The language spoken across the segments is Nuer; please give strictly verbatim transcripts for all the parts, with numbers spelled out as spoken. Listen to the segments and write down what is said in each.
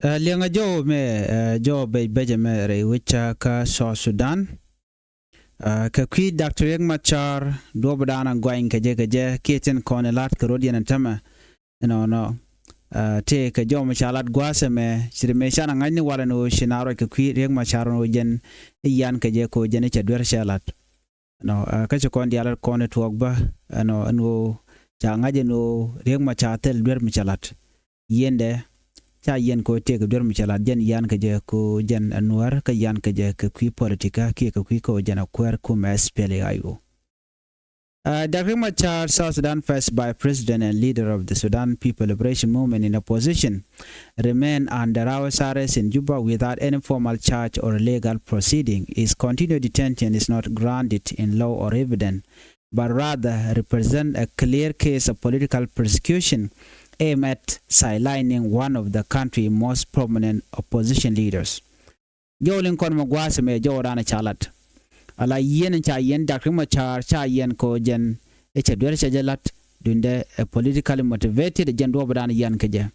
Ɛ liɛŋɛ jɔw mɛ, ɛ jɔw bɛc bɛcɛ mɛ rɛy wecä kä South Sudan. Ɛ kɛ kui̱ Doctor Riek Machar duɔ̱p dan a gɔany kɛ jɛ kɛ jɛ kiɛ tin kɔn ilat kɛ rot yɛn ɛn tämɛ. Ɛnɔnɔ tëë kɛ jɔw mɛ ca lat gua̱a̱sɛ mɛ ci ri mɛ can a ŋa̱cni walɛ ni ɣöö ci na ruac kɛ kui̱ Riek Machar ni ɣöö jɛn i̱ yian kɛ jɛ kɛ ɣöö jɛn i̱ cɛ duer cɛ lat. Ɛnɔ kä ci kɔn diaal kɔn i̱ tuɔɔk bä ɛnɔ ɛn ɣöö ca ŋa̱c ɛn ɣöö Riek Machar thil duer mi cɛ lat. Yiendɛ ca yiɛn kɛ ɣöö tëëk duer mi cɛ lat jɛn yian kɛ jɛ kɛ ɣöö jɛn ɛ nuäär kä yian kɛ jɛ kɛ kui̱ politika kiɛ kɛ kui̱ kɛ ɣöö jɛn ɛ kuäär kumɛ S P L A I O. Uh, Doctor Riek Machar, South Sudan First Vice President and leader of the Sudan People Liberation Movement in opposition, remain under house arrest in Juba without any formal charge or legal proceeding. His continued detention is not grounded in law or evidence, but rather represent a clear case of political persecution aimed at sidelining one of the country's most prominent opposition leaders. Jɔw liŋ kɔn mɛ gua̱a̱th mɛ jɔw dan ca lat. Ala yiɛn ca yiɛn Doctor Riek Machar ca yiɛn kɛ ɣöö jɛn i̱ cɛ duer cɛ jɛ lat duundɛ ɛ politically motivated jɛn duɔ̱ɔ̱p dan yiɛn kɛ jɛ.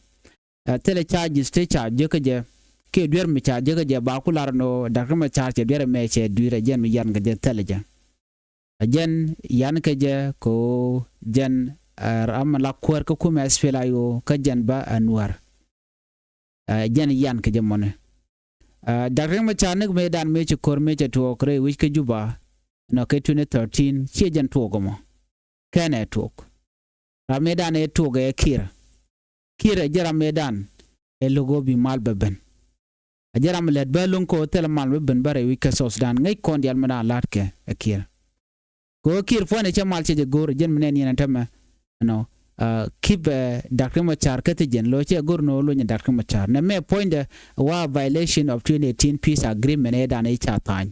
Ɛ thilɛ charges ti ca jek kɛ jɛ kiɛ duer mi ca jek kɛ jɛ ba ku lar ni ɣöö Doctor Riek Machar cɛ duer mɛ cɛ dui̱r ɛ jɛn mi yiɛn kɛ jɛ thilɛ jɛ. Ɛ jɛn yian kɛ jɛ kɛ ɣöö jɛn ɛ ram la kuäär kä kumɛ S P L A I O kä jɛn bä ɛ nuäär. Ɛ jɛn yian kɛ jɛ mɔni. Ɛ Doctor Riek Machar ni mëë dan mëë ci ko̱r mëë cɛ tuɔɔk rɛy wi̱c kä Juba nɔ kɛ twenty thirteen ciɛ jɛn tuɔɔk ɛmɔ. Kɛnɛ tuɔɔk. Ram mëë dan ɛ tuɔɔk ɛ Kiir. Kiir ɛ jɛ ram mëë dan ɛ lo̱k ɣöö bi mal bɛ ben. Ɛ jɛ ram lät bä lo̱ŋ kɛ ɣöö thilɛ mal bä ben bä rɛy wi̱c kä South Sudan ŋäc kɔn diaal mi dan la̱t kɛ ɛ Kiir. Kɛ ɣöö Kiir puɔ̱nydɛ cɛ mal cɛ jɛ go̱o̱r jɛn mi nɛn yɛn ɛ tämɛ. Ɛnɔ kip ɛ Doctor Riek Machar kä thi jɛn lo̱ cɛ go̱o̱r ni ɣöö lo̱ny ɛ Doctor Riek Machar nɛ mɛ puɔ̱nydɛ wa violation of twenty eighteen peace agreement ɛ dan i̱ ca tha̱a̱ny.